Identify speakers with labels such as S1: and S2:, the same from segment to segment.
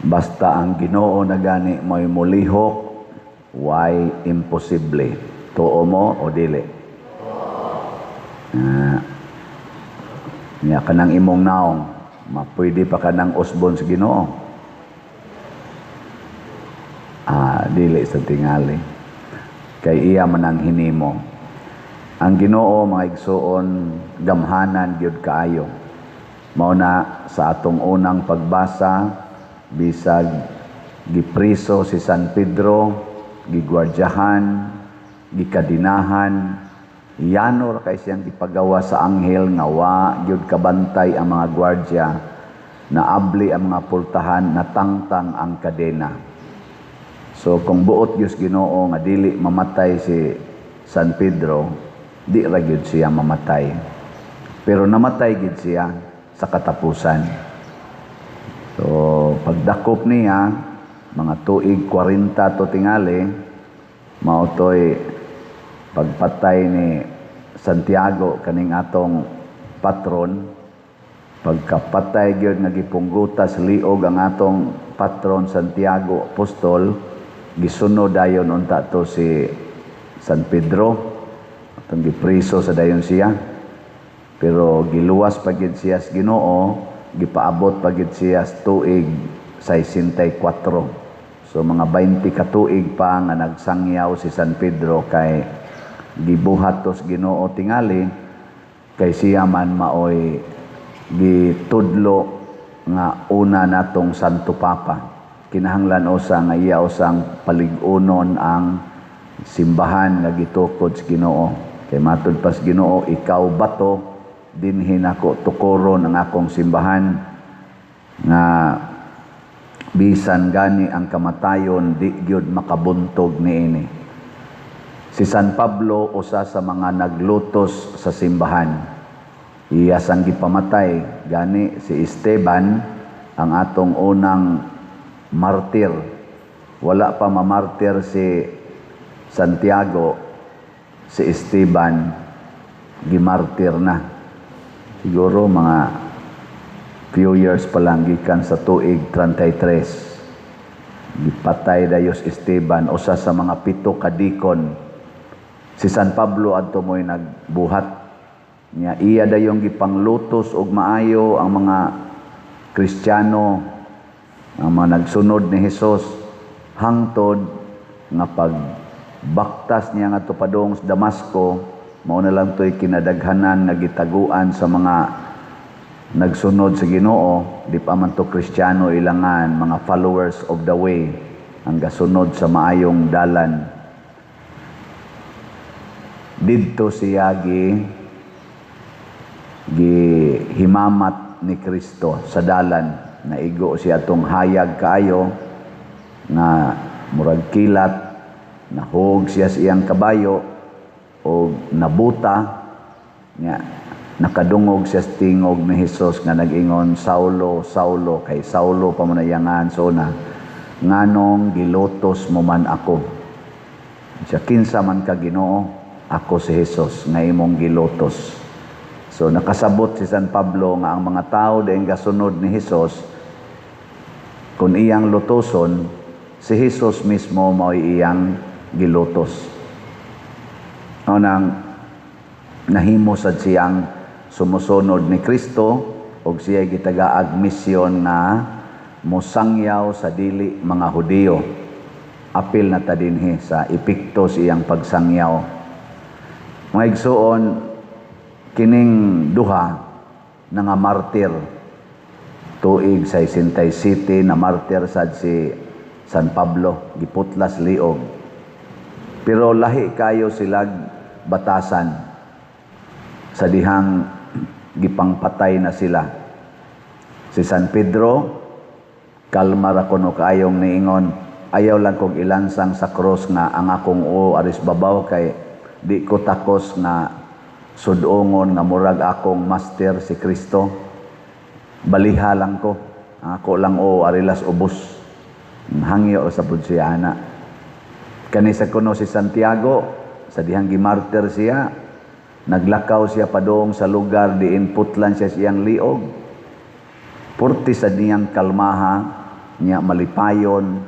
S1: Basta ang Ginoo na gani mo'y mulihok, way imposible. Tuo mo o dili? Ah, niya kanang imong naong, mapwede pa kanang usbon sa Ginoo. Ah, dili sa tingali. Kay iya man ang hinimo. Ang Ginoo, mga igsuon, gamhanan gyud kaayo. Mao na sa atong unang pagbasa, bisag gipriso si San Pedro, gigwardyahan, gikadinahan, yano ra kay siyang gipagawa sa anghel nga wa gyud kabantay ang mga gwardya, naabli ang mga pultahan, natangtang ang kadena. So kung buot gyud Ginoo nga dili mamatay si San Pedro, di ra gyud siya mamatay. Pero namatay gyud siya sa katapusan. So pagdakop niya, mga tuig 40 to tingali, mao toy pagpatay ni Santiago kaning atong patron. Pagkapatay gyud nga gipunggutas liog ang atong patron Santiago Apostol, gisunod dayon unta to si San Pedro, atong gipriso sa dayon siya. Pero giluwas pa gid siya sa Ginoo, gipaabot pa gid siya sa tuig 64. So mga 20 ka tuig pa nga nagsangyaw si San Pedro kay gibuhat to sa Ginoo tingali, kay siya man maoy gitudlo nga una natong Santo Papa. Kinahanglan usa nga iya usang palig-unon ang simbahan nga gitukod sa Ginoo. Kay matud pa sa Ginoo, "Ikaw bato, dinhi nako tukoron ang akong simbahan," nga bisan gani ang kamatayon di gyud makabuntog niini. Si San Pablo, usa sa mga naglutos sa simbahan. Iya sang gipamatay gani si Esteban, ang atong unang martir. Wala pa mamartir si Santiago, si Esteban gimartir na. Siguro mga few years pa lang, gikan sa tuig 33. Gipatay dayon si Esteban, usa sa mga pito ka deacon. Si San Pablo adto mo'y nagbuhat niya. Iya dayong gipanglutos og maayo ang mga Kristiyano, ang mga nagsunod ni Hesus, hangtod nga pagbaktas niya ngadto padung sa Damasco. Mao na lang to'y kinadaghanan nga gitaguan sa mga nagsunod sa Ginoo. Di pa man to Kristiyano ilangan, mga followers of the way, ang gasunod sa maayong dalan. Didto siya gihimamat ni Kristo sa dalan. Naigo siya tong hayag kaayo nga murag kilat, nahog siya sa iyang kabayo o nabuta niya. Nakadungog siya sa tingog ni Hesus nga nag-ingon, "Saulo, Saulo," kay Saulo pa man iyangan so na, "nganong gilutos mo man ako?" Siya, "Kinsa man ka, Ginoo?" "Ako si Hesus nga imong gilutos." So nakasabot si San Pablo nga ang mga tao diin gasunod ni Hesus, kung iyang lutoson, si Hesus mismo mao'y iyang gilutos. Nang nahimo sad siyang sumusunod ni Kristo og siya gitagaag misyon nga mosangyaw sa dili mga Hudiyo. Apil na ta dinhi sa epekto sa iyang pagsangyaw. Mga igsuon, kining duha nga martir, tuig sa 67 na martir sad si San Pablo, giputlas liog. Pero lahi kayo silag batasan sa dihang gipangpatay na sila. Si San Pedro, kalma ra kuno kaayong niingon, "Ayaw lang kog ilansang sa cross nga ang akong uo aris babaw, kay di ko takos nga sudongon nga murag akong master si Kristo. Baliha lang ko. Ang ako lang uo arilas ubos." Hangyo sa pud siya ana. Kani sa kuno si Santiago, sa dihang gimartir siya, naglakaw siya padung sa lugar diin putlan siya siyang liog. Purti sa niyang kalmaha nya malipayon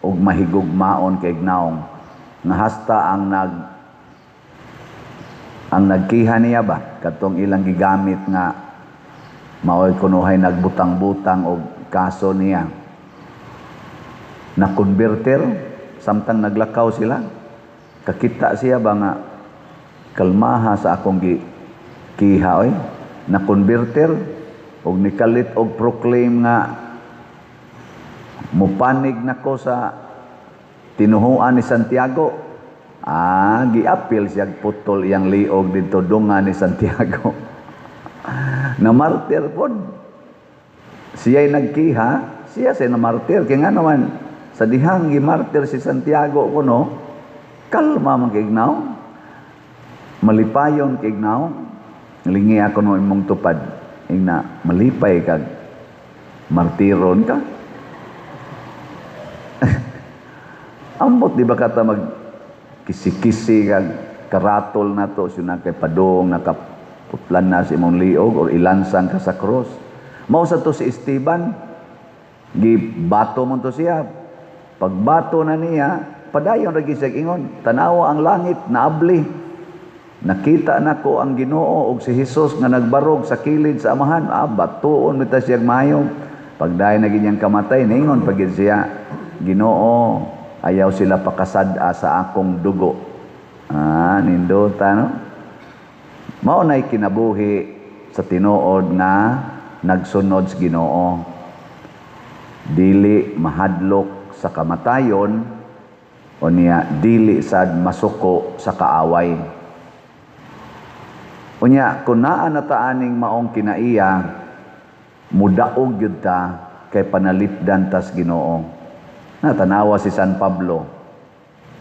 S1: ug mahigugmaon kay naong nga hasta ang nagkiha niya ba katong ilang gigamit nga maoy kunuhay nagbutang-butang og kaso niya na converter samtang naglakaw sila kakita siya ba nga kalmaha sa akong gikiha oy na converter og nikalit og proclaim nga mupanig nako sa tinuhuan ni Santiago. Ah, giapil siya putol iyang liog didto dungan ni Santiago. Na martir pod. Siya'y nagkiha, siya siya na martir. Kaya nga naman, sa dihang gimartir si Santiago kuno, kalma man kay ignaw, malipayon kay ignaw, lingi ako no imong tupad. Ingna, malipay kag martiron ka. Ambot di ba kata mag kisi-kisi kag karatol na to siya na kay padong nakaputlan na si imong liog or ilansang ka sa cross. Mao sa to si Esteban, gibato mo to siya. Pagbato na niya, padayon ra gyud siya ingon, tanawa ang langit naabli. Nakita nako ang Ginoo og si Hesus nga nagbarog sa kilid sa Amahan. Ah, batuon bitaw siya maayo. Pagdayon na gid kamatay, ningon pag gid siya, Ginoo, ayaw sila pakasad-a sa akong dugo. Ah, nindota no? Mao na'y kinabuhi sa tinuod nga nagsunod sa Ginoo. Dili mahadlok sa kamatayon o niya dili sad masuko sa kaaway. Unya kun naa na ta aning maong kinaiya, mudaog gyud ta kay panalipdan tas Ginoo. Natanawa si San Pablo.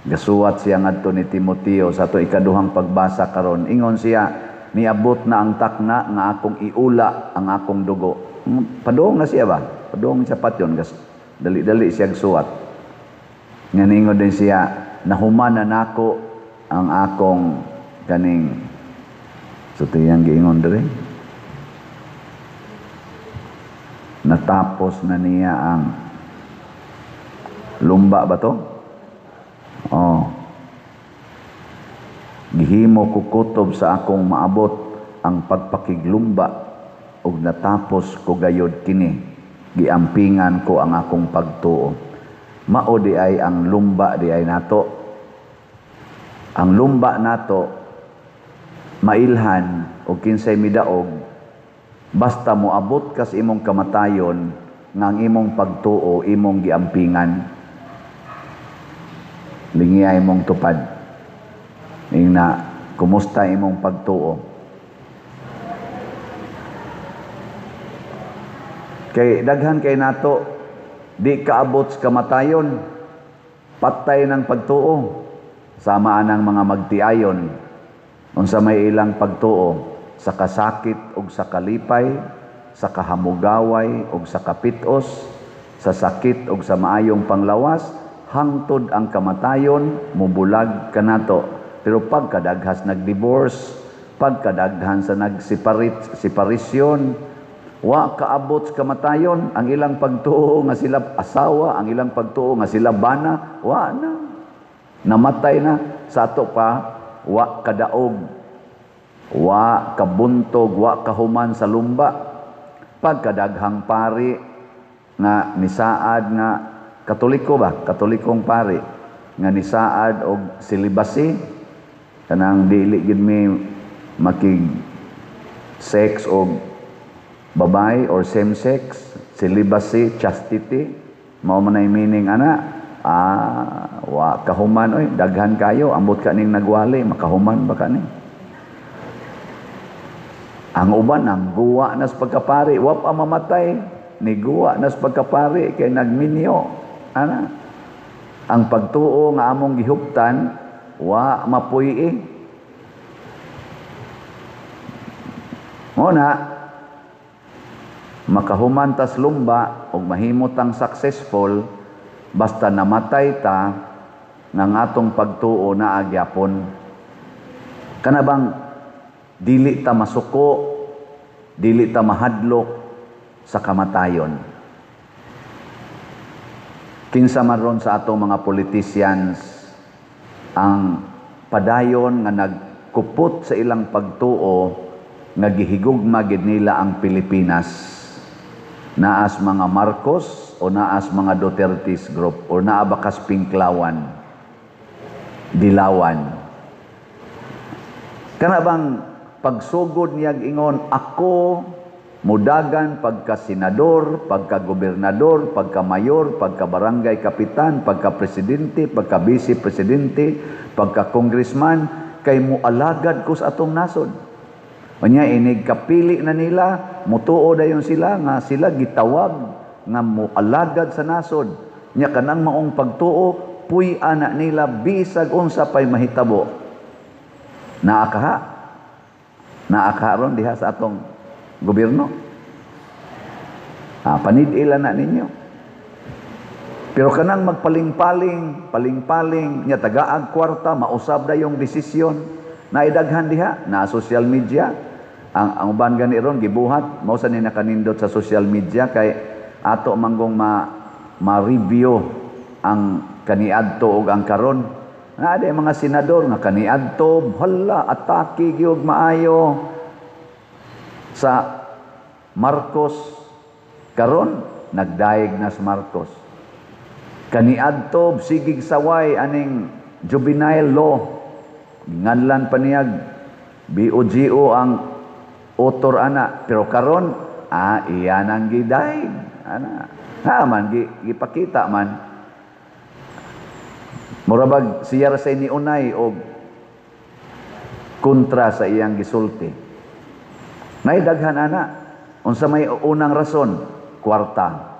S1: Gasuwat siya ngadto ni Timoteo sa ato ikaduhang pagbasa karon. Ingon siya, niabot na ang takna nga akong iula ang akong dugo. Padung na siya ba? Padung siya patyon. Dali-dali siya suwat. Nga ningon din siya, nahuman na nako ang akong kaning so tiyang giingon diri. Natapos na niya ang lumba ba to? Oh. Gihimo ko kutob sa akong maabot ang pagpakiglumba ug natapos ko gayod kini. Giampingan ko ang akong pagtuo. Mao di ay ang lumba di ay nato. Ang lumba nato mailhan o kinsay midaog basta moabot kas imong kamatayon nga ang imong pagtuo imong giampingan. Lingiya imong tupad. Ingna, kumusta imong pagtuo? Kay daghan kay nato di kaabot sa kamatayon, patay ng pagtuo. Sama anang mga magtiayon unsa may ilang pagtuo sa kasakit ug sa kalipay, sa kahamugaway ug sa kapitos, sa sakit ug sa maayong panglawas, hangtod ang kamatayon mubulag kanato. Pero pagkadaghas nagdivorce, pagkadaghan sa nagseparisyon, wa kaabot sa kamatayon, ang ilang pagtuo nga sila asawa, ang ilang pagtuo nga sila bana, wa na. Namatay na. Sa ato pa, wa kadaog, wa kabuntog, wa kahuman sa lumba. Pagkadaghang pari nga nisaad nga Katoliko ba? Katolikong pari nga nisaad og silibasi, kanang dili gid mi makig sex og babae or same sex, celibacy, chastity, mao man ay meaning ana. Ah, wa kahuman oy, daghan kayo, ambot ka ning nagwali, makahuman ba ka ni? Ang uban ang guwa nas pagkapari, wa pa mamatay, ni guwa nas pagkapari kay nagminyo. Ana, ang pagtuo nga among gihuptan wa mapuy-i. Mo na makahuman tas lumba og mahimo tang successful basta namatay ta nga atong pagtuo naa gyapon. Kana bang dili ta masuko, dili ta mahadlok sa kamatayon. Kinsa man ron sa atong mga politicians ang padayon nga nagkupot sa ilang pagtuo nga gihigugma gid nila ang Pilipinas? Naas mga Marcos o naas mga Duterte's group o naa ba kas Pinklawan, Dilawan? Kana bang pagsugod niya ingon, "Ako mudagan pagka senador, pagka gobernador, pagka mayor, pagka barangay kapitan, pagka presidente, pagka vice presidente, pagka congressman, kay mualagad ko sa atong nasod." Unya inig kapili na nila, mutuo dayon sila nga sila gitawag nga mualagad sa nasod. Nya kanang maong pagtuo, puy-an na nila bisag unsa pay mahitabo. Naa kaha? Naa kaha ron diha sa atong gobyerno? Ah, panid-ila na ninyo. Pero kanang magpaling-paling, paling-paling, nya tagaag kwarta, mausab na yung desisyon. Naidaghan diha, na social media. Ang uban gani ron gibuhat, mao sa ni nakanindot sa social media kay ato manggong ma-review ang kaniadto ug ang karon. Naa di mga senador nga kaniadto, hala, atake gyud maayo sa Marcos. Karon nagdaig na sa Marcos. Kaniadto sigig saway aning juvenile law, nganlan pa niyag BOGO ang author ana, pero karon iyan ang gidaig ana. Ha man gipakita man, mura bag siya ra say niunay og kontra sa iyang gisulti. Nay daghan ana. Unsa may unang rason? Kwarta.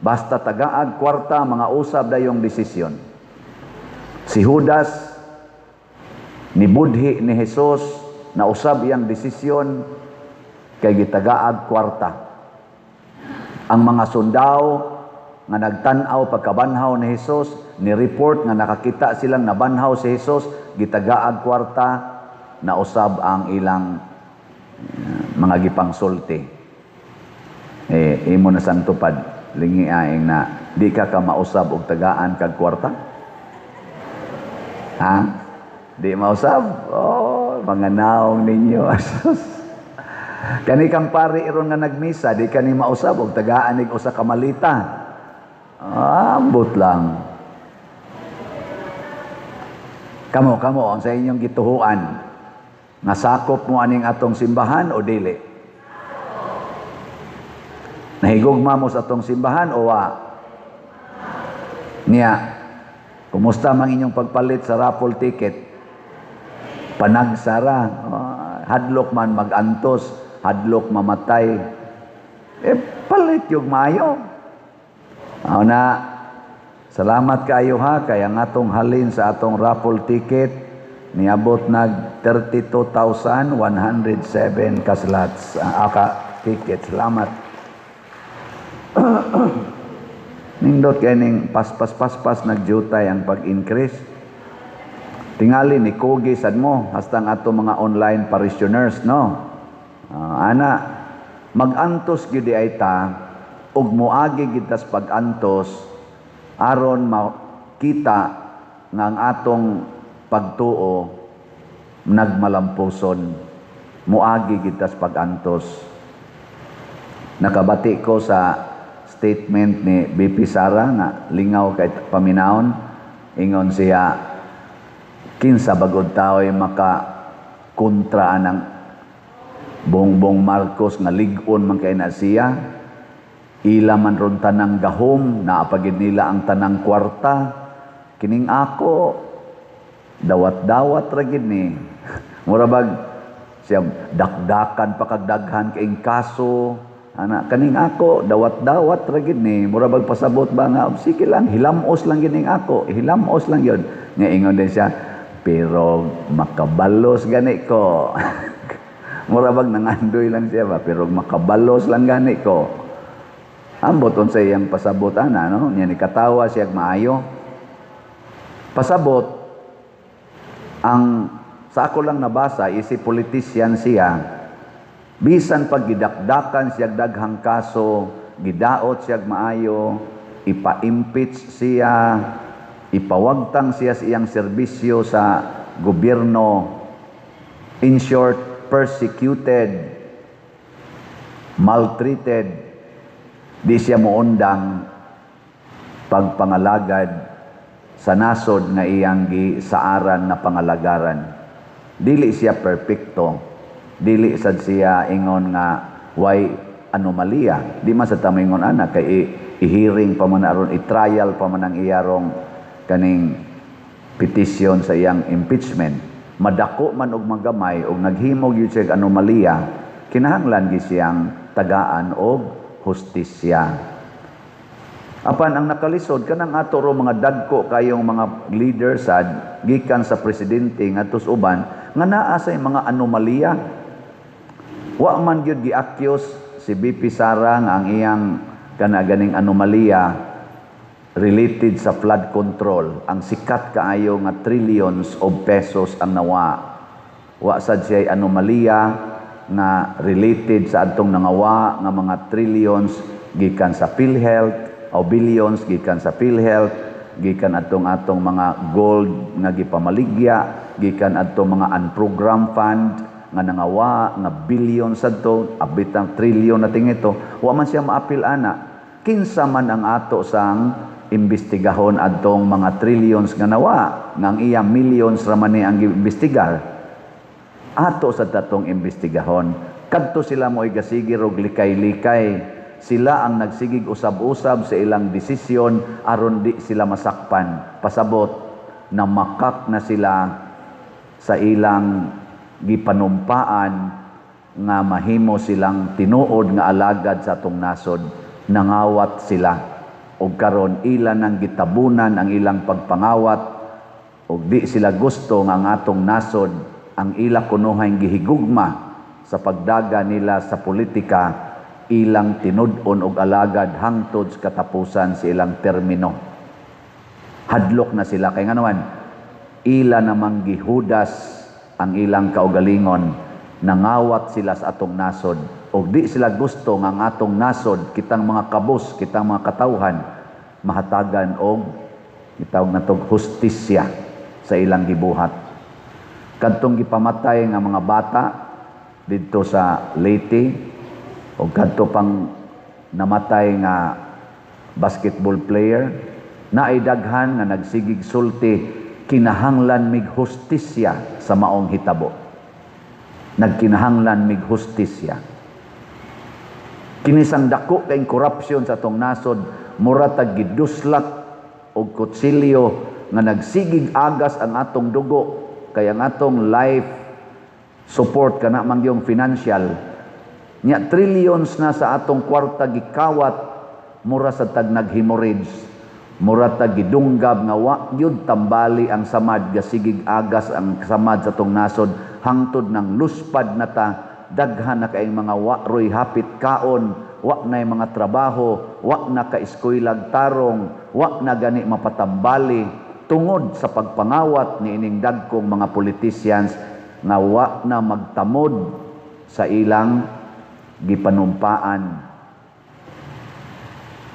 S1: Basta tagaag kwarta, mga usab dayong desisyon. Si Judas nibudhi ni Jesus, na usab iyang desisyon kay gitagaag kwarta. Ang mga sundao nga nagtan-aw pagkabanhaw ni Jesus, ni report nga nakakita silang nabanhaw si Jesus, gitagaag kwarta, na usab ang ilang mga gipangsulti. Eh, imo na sang tupad, lingi aing na di ka ka mausab og tagaan kag kwarta? Ha? Di mausab? Oh, mga naong ninyo. Kani kang pari iron nga nagmisa, di ka ni mausab og tagaan ig usa ka malita. Ah, ambot lang. Kamo, kamo, ang sa inyong gituhuan, nasakop mo aning atong simbahan o dili? Nahigugma mo sa atong simbahan o wa? Niya, kumusta mang inyong pagpalit sa raffle ticket? Panagsara. Oh, hadlok man magantos, hadlok mamatay. Eh, palit yung maayo. Na, salamat kayo ha, kaya nga atong halin sa atong raffle ticket, niabot nag 32,107 kaslots, aka ticket. Salamat. Nindot kay ning paspas-paspas nagjutay ang pag-increase. Tingali ni Kogi sad mo hastang ato mga online parishioners, no. Ana magantos gyud ay ta ug moagi gid tas pag-antos aron makita nga ang atong pagtuo nagmalampuson. Moagi gid tas pag-antos. Nakabati ko sa statement ni BP Sara nga lingaw kay paminawon. Ingon siya, kinsa bagod tao'y maka kontra anang Bongbong Marcos nga lig-on man kay na siya, ila man ron tanang gahom, naapagid nila ang tanang kwarta, kining ako dawat-dawat ra gid ni. Mura bag siya dakdakan pa kag daghan kaing kaso ana, kaning ako dawat-dawat ra gid ni. Mura bag pasabot ba nga sige lang, hilamos lang gining ako, hilamos lang yun. Nga ingon din siya, pero makabalos gani ko. Mura bag nangandoy lang siya ba, pero makabalos lang gani ko. Ambot unsa iyang pasabot ana, no? Nya ni katawa siya maayo. Pasabot ang sa ako lang nabasa, isi politician siya, bisan pag gidakdakan siya daghang kaso, gidaot siya maayo, ipa-impeach siya, ipawagtang siya sa iyang serbisyo sa gobyerno, in short, persecuted, maltreated, di siya moundang pagpangalagad sa nasod nga iyang gisaaran na pangalagaran. Dili siya perpekto, dili sad siya ingon nga way anomalya. Di man sa ta moingon ana kay i-hearing pa man aron, i-trial pa man ang iyarong kaning petition sa iyang impeachment. Madako man og magamay og naghimo gyud siya anomalya, kinahanglan gyud siyang tagaan og hustisya. Apan ang nakalisod, kanang ato ro mga dagko kayong mga leader sad, gikan sa presidente ngadto sa uban nga naa say mga anomalya. Wa man gyud gi-accuse si VP Sara nga ang iyang kana ganing anomalya related sa flood control, ang sikat kaayo nga trillions of pesos ang nawa. Wa sad siya anomalya nga related sa adtong nangawa nga mga trillions gikan sa PhilHealth o billions gikan sa PhilHealth, gikan adtong atong mga gold nga gipamaligya, gikan adtong mga unprogrammed fund nga nangawa nga billions adto, abit ang trillion na tingito. Wa man siya maapil ana. Kinsa man ang ato sang imbestigahon adtong mga trillions nga nawa, nga ang iya millions ra man ni ang giimbestigar? Ato sa tatong imbestigahon. Kadto sila mo'y gasigir og likay-likay. Sila ang nagsigig usab-usab sa ilang desisyon aron di sila masakpan. Pasabot na makak na sila sa ilang gipanumpaan nga mahimo silang tinuod nga alagad sa atong nasod. Nangawat sila. Og karon ila nang gitabunan ang ilang pagpangawat og di sila gusto nga ang atong nasod, ang ila kunuhay gihigugma sa pagdaga nila sa politika, ilang tinud-on og alagad hangtod sa katapusan sa ilang termino. Hadlok na sila kay nganoman ila namang gihudas ang ilang kaugalingon. Nangawat sila sa atong nasod og di sila gusto nga ang atong nasod, kitang mga kabus, kitang mga katawhan, mahatagan og gitawag natog hustisya sa ilang gibuhat. Kadtong gipamatay nga mga bata didto sa Leyte o kadto pang namatay nga basketball player, naay daghan nga nagsigig sulti, "Kinahanglan mig hustisya sa maong hitabo." Nagkinahanglan mig hustisya. Kinisang dako kay corruption sa atong nasod, mura tag giduslak og kutsilyo nga nagsigig agas ang atong dugo, kay ang atong life support kana man yung financial nya, trillions na sa atong kwarta gikawat. Mura sa tag nag-hemorrhage, mura tag gidunggab nga wa gyud tambali ang samad. Gasigig agas ang samad sa atong nasod hangtod ng luspad na ta. Daghan na kayong mga wa roy hapit kaon, wa na mga trabaho, wa na ka eskuylag tarong, wa na gani mapatambali tungod sa pagpangawat ni ining dagkong mga politicians nga wa na magtamod sa ilang gipanumpaan.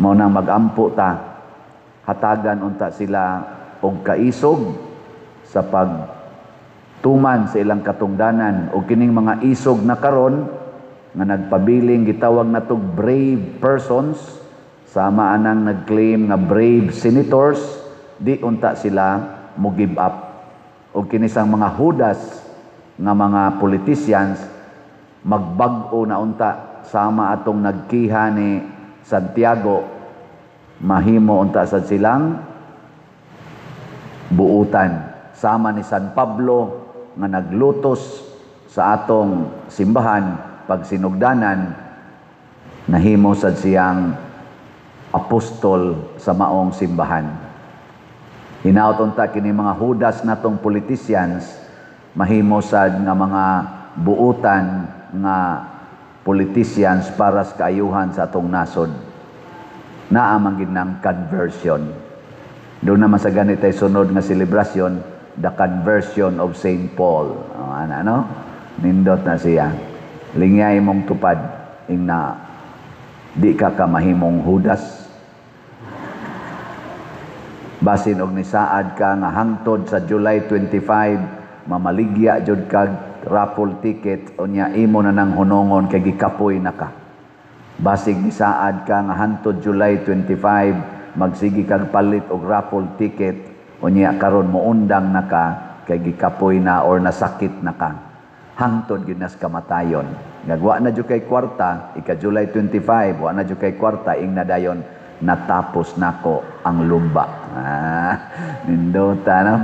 S1: Mao nang magampo ta, hatagan unta sila og kaisog sa pagtuman sa ilang katungdanan. Og kining mga isog na karon nga nagpabiling gitawag natog brave persons, sama anang nag-claim nga brave senators, di unta sila mo give up. Og kinisang mga hudas nga mga politicians, magbag-o na unta sama atong nagkiha ni Santiago, mahimo unta sad silang buutan sama ni San Pablo nga naglutos sa atong simbahan pag sinugdanan, nahimo sad siyang apostol sa maong simbahan. Hinaot unta kini mga hudas natong politicians mahimo sad nga mga buutan nga politicians para sa kaayuhan sa atong nasod. Naa man gid ng conversion. Doon naman sa ganitay sunod nga selebrasyon, the conversion of Saint Paul. O, ano, ano? Nindot na siya. Lingyay mong tupad, ing na di ka kamahimong hudas. Basin og nisaad ka nga hangtod sa July 25 mamaligya jud kag raffle ticket, unya imo na nang hunongon kay gikapoy na ka. Basig nisaad ka nga hangtod July 25 magsige kag palit og raffle ticket, unya karon moundang na ka kay gikapoy na or nasakit na ka. Hangtod gyud nas kamatayon. Nga na jud kay kwarta, ika July 25, wa na jud kay kwarta, ingna dayon, "Natapos nako ang lumba." Ah, nindota, no?